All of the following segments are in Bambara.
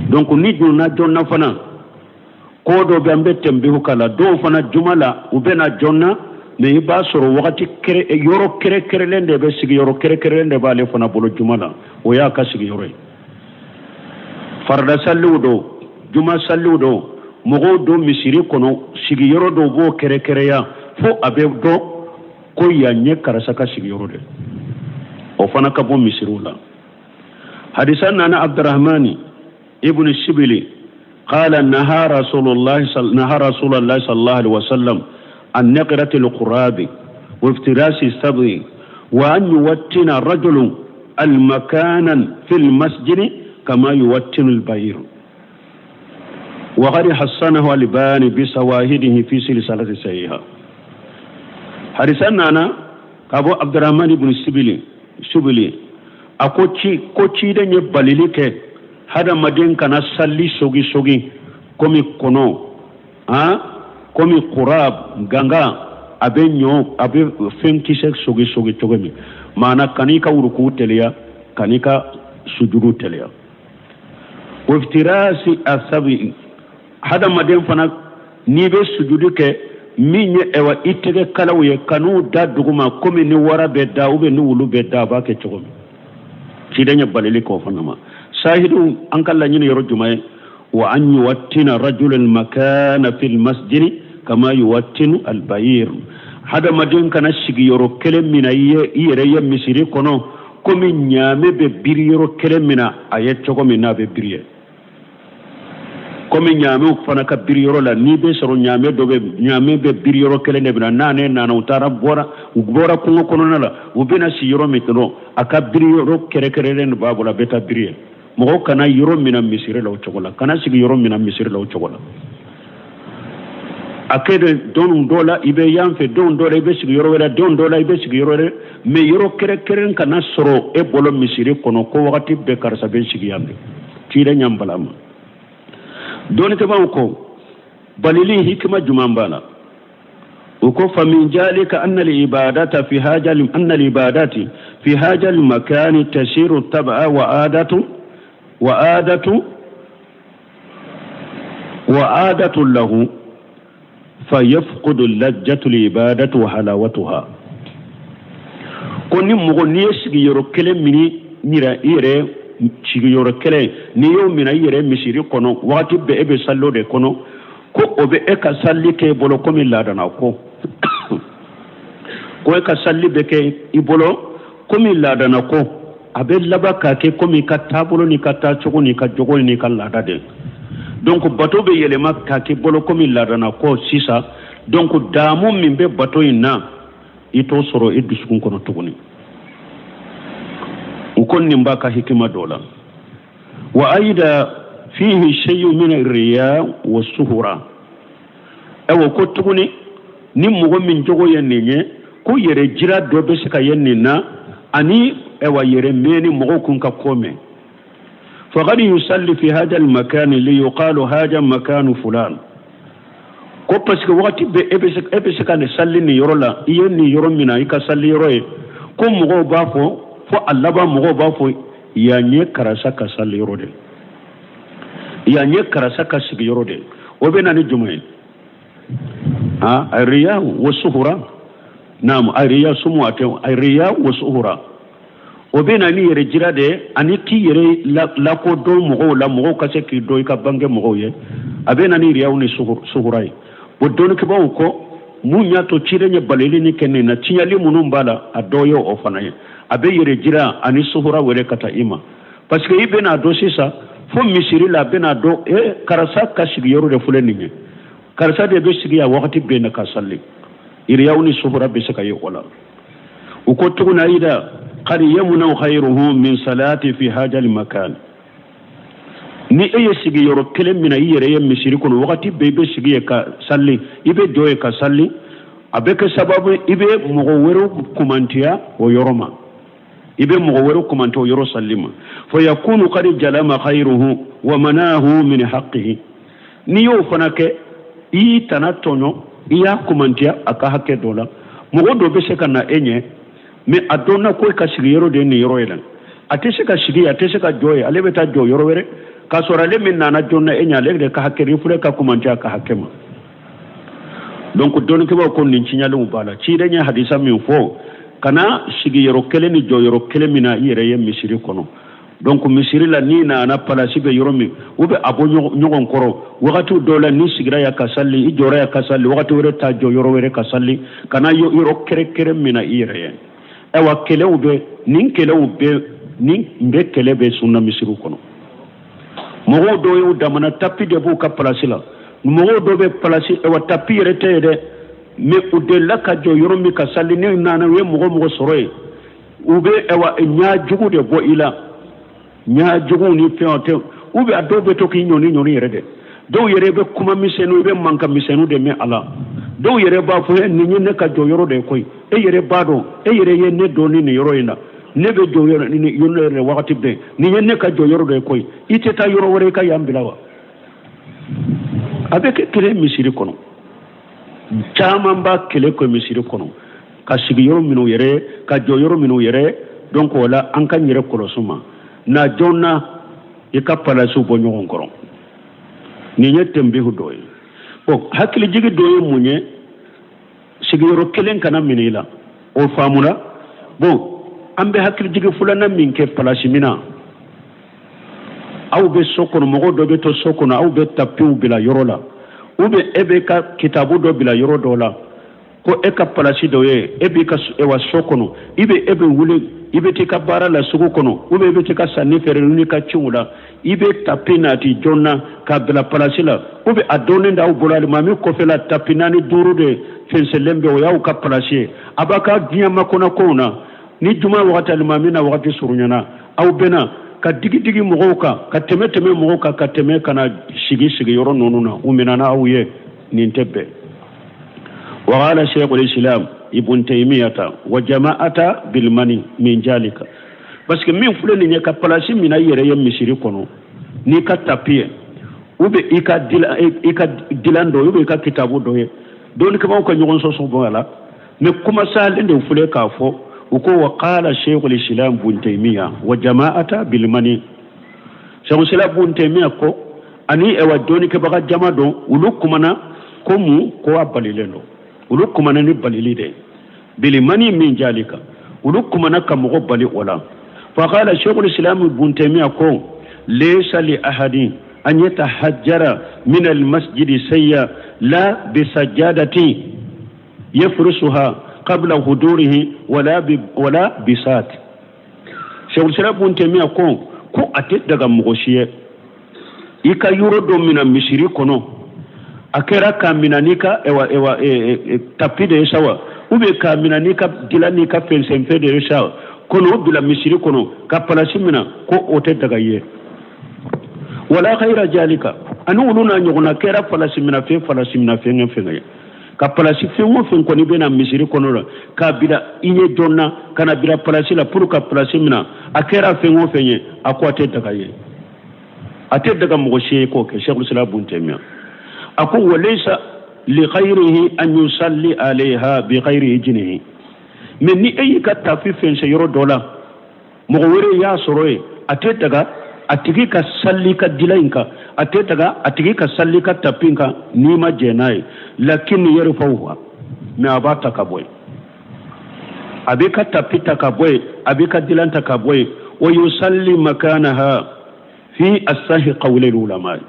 Donc n'i donna joona fana, ko dɔ bɛ, an bɛ tɛnbihu k'a la. Dɔw fana juma la, u bɛ na joona, mais i b'a sɔrɔ wagati kɛrɛ, yɔrɔ kɛrɛkɛrɛlen de bɛ, sigiyɔrɔ kɛrɛkɛrɛlen de b'ale fana bolo juma la, o y'a ka sigiyɔrɔ ye. Farida saliw don, juma saliw don, mɔgɔw don misiri kɔnɔ, sigiyɔrɔ dɔw b'o kɛrɛkɛrɛya fo a bɛ dɔn ko yan ye karisa ka sigiyɔrɔ de. O fana ka bɔ misiriw la. Hadisa nana Abdurahmani ibn Sibili qala naha Rasulullah, naha Rasulullah sallallahu alaihi wasallam an naqrati al-qurabi wa iftirasi sab'i wa an yuwattina rajulun al-makanan fi al-masjid kama yuwattinu al-bayr wa qad hassanahu al-Albani bi sawahidihi fi silsilati sahiha. Hadisa nana ka bɔ Abdurahman ibn Sibili Subili, a ko ci ko ciden ye balili kɛ hadamaden kana salli sogi sogi komi kɔnɔ, han, komi kurab ganga, a bɛ ɲɔ, a bɛ fɛn kisɛ sogi sogi cogo min. Maana kan'i ka wuruku teliya, kan'i ka sujudu teliya. Waftirasi asabi, hadamaden fana n'i bɛ sujudu kɛ, min ye ɛwa i tɛgɛ kalaw ye, kan'u da duguma komi ni wara bɛ da ou bien ni wulu bɛ da, a b'a kɛ cogo min. Ciden ye balili k'o fana ma. Sahidu, an ka laɲini yɔrɔ jumɛn ye? Wa an yuwattina rajulul makana fil masjidi kama yuwattinu albayir. Hadamaden kana sigiyɔrɔ kelen mina i yɛrɛ ye misiri kɔnɔ komi ɲaamɛ bɛ biri yɔrɔ kelen min na, a ye cogo min n'a bɛ biri ye, komi ɲaamɛw fana ka biri yɔrɔ la. N'i bɛ sɔrɔ ɲaamɛ dɔ bɛ, ɲaamɛ bɛ biri yɔrɔ kelen de bɛna n'ale nana, u taara bɔra, u bɔra kungo kɔnɔna la, u bɛna si yɔrɔ min dɔrɔn, a ka biri yɔrɔ kɛrɛkɛrɛnnen de b'a bolo, a bɛ taa biri yen. Mɔgɔw kana yɔrɔ mina misiri la o cogo la, kana sigi yɔrɔ mina misiri la o cogo la. A kɛ de don dɔ la i bɛ yan fɛ, don dɔ la i bɛ sigi yɔrɔ wɛrɛ, don dɔ la i bɛ sigi yɔrɔ wɛrɛ, mais yɔrɔ kɛrɛnkɛrɛn kana sɔrɔ e bolo misiri kɔnɔ ko wagati bɛɛ karisa bɛ sigi yan fɛ. Ciden y'an bala ma. Dɔnnikɛbaaw ko balili hikima jumɛn b'a la? U ko famin jalika anna al-ibadata fi haja anna al-ibadati fi haja al-makani tasiru tab'a wa adatu wa adatu wa adatu lahu fayafqudu lajjatu al-ibadatu wa halawatuha. Ko ni mɔgɔ n'i ye sigiyɔrɔ kelen mini yira i yɛrɛ, sigiyɔrɔ kelen n'i y'o mina i yɛrɛ misiri kɔnɔ, wagati bɛɛ e bɛ sali o de kɔnɔ, ko o bɛ e ka sali kɛ i bolo komi laadana ko, ko e ka sali bɛ kɛ i bolo komi laadana ko, a bɛ laban k'a kɛ komi i ka taabolo n'i ka taacogo n'i ka jogo n'i ka laada de. Donc bato bɛ yɛlɛma k'a k'i bolo komi laadana ko sisan. Donc daamu min bɛ bato in na, i t'o sɔrɔ i dusukun kɔnɔ tuguni. U ko nin b'a ka hikima dɔ la. Wa ayida fihi shay'un min riya wa suhura. Ayiwa, ko tuguni ni mɔgɔ min jogo ye nin ye, ko yɛrɛ jira dɔ bɛ se ka ye nin na, ani ayiwa yɛrɛ mɛnni mɔgɔw kun ka ko mɛn. Faqad yusalli fi hada al-makani li yuqalu hada makanu fulan. Ko parce que wagati bɛɛ e bɛ se ka nin sali nin yɔrɔ la, i ye nin yɔrɔ min na i ka sali yɔrɔ ye, ko mɔgɔw b'a fɔ, fo a laban mɔgɔw b'a fɔ yan ye karisa ka sali yɔrɔ de, yan ye karisa ka sigiyɔrɔ de. O bɛ na ni jumɛn ye? A riya wa suhura. Naam, a riya sumu a tɛ a riya wa suhura. O bɛ na ni yɛrɛ jira de ye, ani k'i yɛrɛ lakodɔn mɔgɔw la, mɔgɔw ka se k'i dɔn i ka bange mɔgɔw ye. A bɛ na ni riyaw ni suhura ye. O dɔnnikɛbaaw ko mun y'a to ciden ye balili ni kɛ nin na, tiɲɛli minnu b'a la, a dɔ ye o fana ye. A bɛ yɛrɛ jira ani suhura wele ka taa i ma, parce que i bɛna dɔn sisan fo misiri la, a bɛna dɔn e karisa ka sigiyɔrɔ de filɛ nin ye, karisa de bɛ sigi yan wagati bɛɛ na ka sali. Riyaw ni suhura bɛ se ka ye o la. U ko tuguni ayida qad yamna'u khayruhu min salati fi hajal makan. Ni e ye sigiyɔrɔ kelen minɛ i yɛrɛ ye misiri kɔnɔ, wagati bɛɛ i bɛ sigi yen ka sali, i bɛ jɔ yen ka sali, a bɛ kɛ sababu i bɛ mɔgɔ wɛrɛw kumantiya o yɔrɔ ma, i bɛ mɔgɔ wɛrɛw kumantiya o yɔrɔ sali ma. Fa yakunu qad jalama khayruhu wa manahu min haqqihi. N'i y'o fana kɛ, i y'i tana tɔɲɔ, i y'a kumantiya a ka hakɛ dɔ la. Mɔgɔ dɔ bɛ se ka na e ɲɛ, mais a dɔnna ko e ka sigiyɔrɔ de ye nin yɔrɔ ye la, a tɛ se ka sigi, a tɛ se ka jɔ yen, ale bɛ taa jɔ yɔrɔ wɛrɛ. K'a sɔrɔ ale min nana joona e ɲɛ, ale de ka hakɛ, i filɛ ka kumancɛ a ka hakɛ ma. Donc dɔnnikɛbaaw ko nin tiɲɛlenw b'a la. Ciden ye hadisa min fɔ, kana sigi yɔrɔ kelen ni jɔ yɔrɔ kelen min na i yɛrɛ ye misiri kɔnɔ. Donc misiri la, n'i nana palasi bɛ yɔrɔ min, u bɛ a bɔ ɲɔgɔn kɔrɔ wagati dɔw la. N'i sigira yan ka sali, i jɔra yan ka sali, wagati wɛrɛ taa jɔ yɔrɔ wɛrɛ ka sali. Kana yɔrɔ kɛrɛkɛrɛ min na i yɛrɛ ye. Ayiwa, kɛlɛw bɛ nin, kɛlɛw bɛ nin bɛ, kɛlɛ bɛ sunna misiriw kɔnɔ. Mɔgɔw dɔw y'u damana tapi de b'u ka palasi la. Mɔgɔw dɔw bɛ palasi, ayiwa, tapi yɛrɛ tɛ yen dɛ, mais u delila ka jɔ yɔrɔ min ka sali. Ni nana, u ye mɔgɔ mɔgɔ sɔrɔ yen, u bɛ, ayiwa, ɲa jugu de bɔ i la, ɲa jugu ni fɛn tɛ. U bɛ a dɔw bɛ to k'i ɲɔni ɲɔni yɛrɛ dɛ. Dɔw yɛrɛ bɛ kuma misɛnninw, i bɛ mankan misɛnninw de mɛn a la. Dɔw yɛrɛ b'a fɔ: nin ye ne ka jɔ yɔrɔ de ye koyi. E yɛrɛ b'a dɔn, e yɛrɛ ye ne dɔn ni nin yɔrɔ in na. Ne bɛ jɔ yɔrɔ ni yɔrɔ yɛrɛ wagati bɛɛ. Nin ye ne ka jɔ yɔrɔ de ye koyi. I tɛ taa yɔrɔ wɛrɛ, i ka yan bila wa? A bɛ kɛ kɛlɛ misiri kɔnɔ. Caman b'a kɛlɛ kɛ misiri kɔnɔ, ka sigi yɔrɔ minnu yɛrɛ, ka jɔ yɔrɔ minnu yɛrɛ. Donc o la, an ka yɛrɛ kɔlɔsi ma na joona, i ka palasiw bɔ ɲɔgɔn kɔrɔ. Nin ye tɛnbihu dɔ ye. Bon, hakilijigi dɔ ye mun ye? Sigiyɔrɔ kelen kana minɛ i la, o faamuna. Bon, an bɛ hakilijigi filanan min kɛ, palasi min na aw bɛ so kɔnɔ, mɔgɔw dɔ bɛ to so kɔnɔ, aw bɛ tapiw bila yɔrɔ la, ou bien e bɛ ka kitabu dɔ bila yɔrɔ dɔ la ko e ka palasi dɔ ye. E b'i ka ewa so kɔnɔ, i bɛ e bɛ wuli, i bɛ t'i ka baara la sugu kɔnɔ, ou bien i bɛ t'i ka sanni feere n'i ka ciw la, i bɛ tapi nati joona k'a bila palasi la, ou bien a dɔnnen d'aw bolo, alimami kɔfɛla tapi naani duuru de fɛnsɛnlen bɛ, o y'aw ka palasi ye. A b'a ka diɲɛ makɔnɔ kow na. Ni juma wagati, alimami na wagati surunyana, aw bɛna ka digi digi mɔgɔw kan, ka tɛmɛ tɛmɛ mɔgɔw kan, ka tɛmɛ ka na sigi sigi yɔrɔ ninnu na, u minɛna aw ye. Nin tɛ bɛn. وقال شيخ الإسلام ابن تيمية وجماعة بالمنع من ذلك. Parce que min filɛ nin ye, ka palasi minɛ i yɛrɛ ye misiri kɔnɔ n'i ka tapi ye, ou bien i ka dilan, i ka dilan dɔ, ou bien i ka kitabu dɔ ye, dɔnnikɛbaaw ka ɲɔgɔn sɔsɔ bɔ a la. Mais kuma salen de filɛ k'a fɔ. U ko: وقال شيخ الإسلام ابن تيمية وجماعة بالمنع. Sheikhul Islam Ibn Taymiya ko ani ewa dɔnnikɛbaga jama dɔn, olu kumana ko mun? Ko a balilen don. Olu kumana ni balili de, بالمنع من ذلك. Olu kumana ka mɔgɔ bali o la. فقال شيخ الإسلام ابن تيمية ko ليس لأحد أن يتحجر من المسجد شيئا، لا بسجادة يفرشها قبل حضوره ولا بساط. Sheikhul Islam Ibn Taymiya ko a tɛ daga mɔgɔ si ye i ka yɔrɔ dɔ mina misiri kɔnɔ. A kɛra k'a mina n'i ka ewa ewa tapi de ye sa wa, ou bien k'a mina n'i ka dilan, n'i ka fɛnsɛnfɛn de ye sa kɔnɔ, o bila misiri kɔnɔ ka palasi mina, ko o tɛ daga ye. ولا غير ذلك, ani olu n'a ɲɔgɔnna kɛra palasi mina fɛn, palasi mina fɛn fɛn ye, ka palasi fɛn o fɛn kɔni bɛna misiri kɔnɔ la k'a bila i ɲɛ joona, ka na bila palasi la pour ka palasi mina, a kɛra fɛn o fɛn ye, a ko a tɛ daga ye, a tɛ daga mɔgɔ si ye k'o kɛ. Sheikhul Islam Ibn Taymiya a ko: وليس لغيره أن يصلي عليها بغير إذنه. Mais ni e y'i ka tapi fɛnsɛ yɔrɔ dɔ la, mɔgɔ wɛrɛ y'a sɔrɔ yen, a tɛ daga a tigi ka sali ka dila in kan, a tɛ daga a tigi ka sali ka tapi in kan n'i ma jɛn n'a ye. لكن يرفعها, mais a b'a ta ka bɔ yen, a b'i ka tapi ta ka bɔ yen, a b'i ka dilan ta ka bɔ yen. ويصلي مكانها في أصح قول العلماء.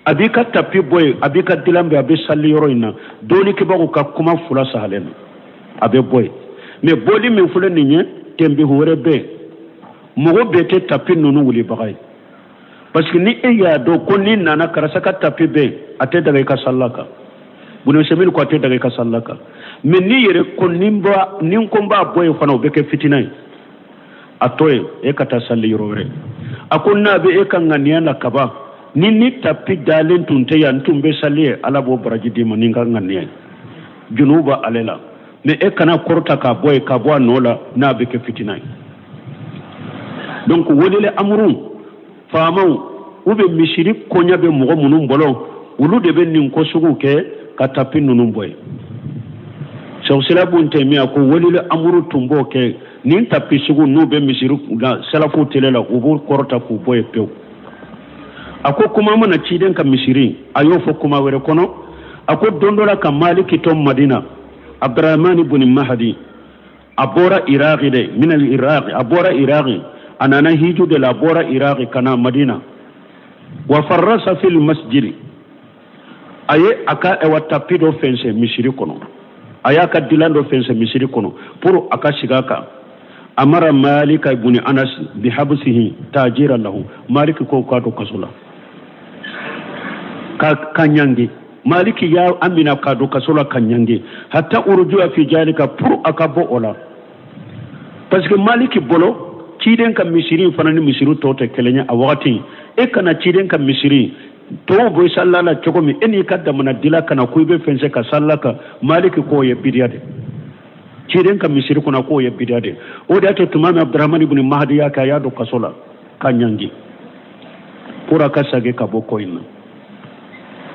A b'i ka tapi bɔ yen, a b'i ka dilan bɛ, a bɛ sali yɔrɔ in na. Dɔnnikɛbagaw ka kuma fila sahalen don, a bɛ bɔ yen. Mais bɔli min filɛ nin ye, tɛnbihu wɛrɛ bɛ yen. Mɔgɔ bɛɛ tɛ tapi ninnu wulibaga ye, parce que ni e y'a dɔn ko n'i nana, karisa ka tapi bɛ yen, a tɛ daga i ka salila kan. Bunusɛmini ko a tɛ daga i ka salila kan. Mais n'i yɛrɛ ko ni n ko n b'a bɔ yen fana, o bɛ kɛ fitina ye. A to yen, e ka taa sali yɔrɔ wɛrɛ. A ko n'a bɛ e ka ŋaniya la kaban, ni tapi dalen tun tɛ yan, n tun bɛ sali ye, Ala b'o baraji d'i ma ni n ka ŋaniya ye. Junubu b'ale la. Mais e kana kɔrɔta k'a bɔ yen, ka bɔ a nɔ la, n'a bɛ kɛ fitina ye. Donc welele amuru faamaw u bɛ misiri koɲɛ bɛ mɔgɔ minnu bolo, olu de bɛ nin ko sugu kɛ ka tapi ninnu bɔ yen. Sheikhul Islam Ibn Taymiya ko welele amuru tun b'o kɛ. Nin tapi sugu n'u bɛ misiri la, salafu tele la, u b'u kɔrɔta k'u bɔ yen pewu. A ko kuma mana ciden ka misiri, a y'o fɔ kuma wɛrɛ kɔnɔ. A ko don dɔ la ka Maliki to Madina, Abdurahmani bun Mahadi, a bɔra Iraki de, min al Iraki, a bɔra Iraki, a nana hiju de la, a bɔra Iraki ka na Madina. Wa farrasa fil masjidi, a ye a ka ɛwa tapi dɔ fɛnsɛn misiri kɔnɔ, a y'a ka dilan dɔ fɛnsɛn misiri kɔnɔ pour a ka sigi a kan. Amara Malika ibn Anas bihabsihi tajira lahu, Maliki ko k'a don kaso la ka ɲangi. Maliki y'a amina k'a don kaso la ka ɲangi hatta urujuwa fi jalika, pour a ka bɔ o la, parce que Maliki bolo ciden ka misiri fana ni misiri tɔw tɛ kelen ye. A wagati e kana ciden ka misiri tɔw bɛ salila la cogo min, e n'i ka damana dila kana ko i bɛ fɛnsɛn ka salila kan, Maliki k'o ye bidiya de. Ciden ka misiri kɔnɔ, k'o ye bidiya de. O de y'a to tuma min Abdurahmani ibn Mahdi y'a kɛ, a y'a don kaso la ka ɲangi pour a ka sagi ka bɔ ko in na.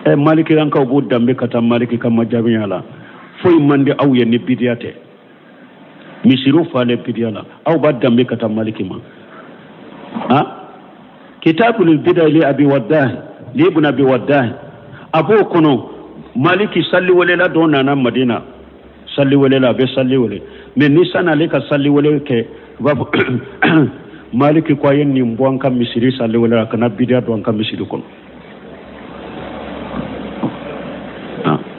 Ɛ, Malikiyankaw b'u danbe ka taa Maliki ka majabiya la, foyi man di aw ye ni bidiya tɛ. Misiriw falen bidiya la, aw b'a danbe ka taa Maliki ma. Ha, kitabul bida li abi waddah, li ibn abi waddah, a b'o kɔnɔ. Maliki salli welela dɔ nana Madina, salli welela, a bɛ salli wele, mais ni san'ale ka salli wele kɛ, u b'a fɔ Maliki ko a ye nin bɔ an ka misiri salli wele la, kana bidiya don an ka misiri kɔnɔ.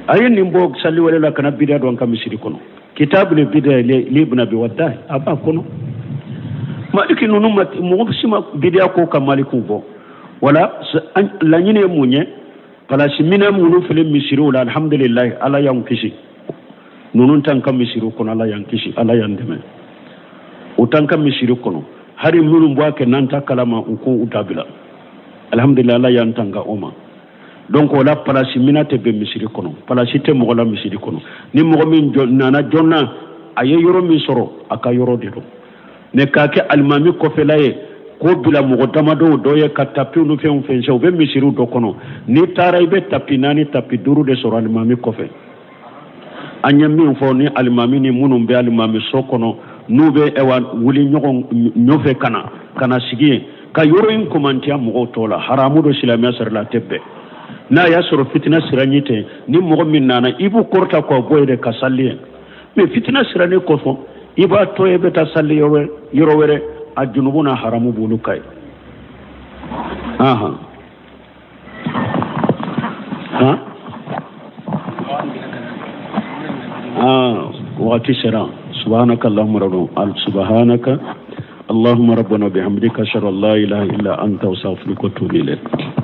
A ye nin bɔ salli wele la, kana bidiya don an ka misiri kɔnɔ. Kitabul bida li ibn abi waddah, a b'a kɔnɔ. Maliki ninnu ma, mɔgɔ si ma bidiya ko ka Malikiw bɔ. Wala laɲini ye mun ye? Palasi minɛ minnu filɛ misiriw la, alhamdulilayi, Ala y'an kisi ninnu t'an ka misiriw kɔnɔ. Ala y'an kisi, Ala y'an dɛmɛ, u t'an ka misiri kɔnɔ. Hari minnu b'a kɛ n'an ta kalama, u k'u dabila. Alhamdulilayi, Ala y'an tanga o ma. Donc o la palasi mina tɛ bɛn misiri kɔnɔ, palasi tɛ mɔgɔ la misiri kɔnɔ. Ni mɔgɔ min nana joona, a ye yɔrɔ min sɔrɔ, a ka yɔrɔ de don. Mais k'a kɛ alimami kɔfɛla ye, k'o bila mɔgɔ damadɔw dɔ ye ka tapiw ni fɛnw fɛnsɛn, u bɛ misiriw dɔ kɔnɔ. N'i taara, i bɛ tapi naani, tapi duuru de sɔrɔ alimami kɔfɛ. An ye min fɔ ni alimami ni minnu bɛ alimami so kɔnɔ, n'u bɛ ɛwa wuli ɲɔgɔn nɔfɛ ka na sigi yen ka yɔrɔ in komantiya mɔgɔw tɔw la, haramu don silamɛya sariya la, a tɛ bɛn. N'a y'a sɔrɔ fitina siranɲi tɛ, ni mɔgɔ min nana, i b'u kɔrɔta k'o bɔ yen de ka sali yen. Mais fitina siranni kosɔn, i b'a to yen, i bɛ taa sali yɔrɔ wɛrɛ, a junubu n'a haramu b'olu ka ye. Ahan han ah, wagati sera. Subhanaka allahumma rabbana, subhanaka allahumma rabbana bihamdika, ashhadu an la ilaha illa anta, astaghfiruka wa atubu ilayk.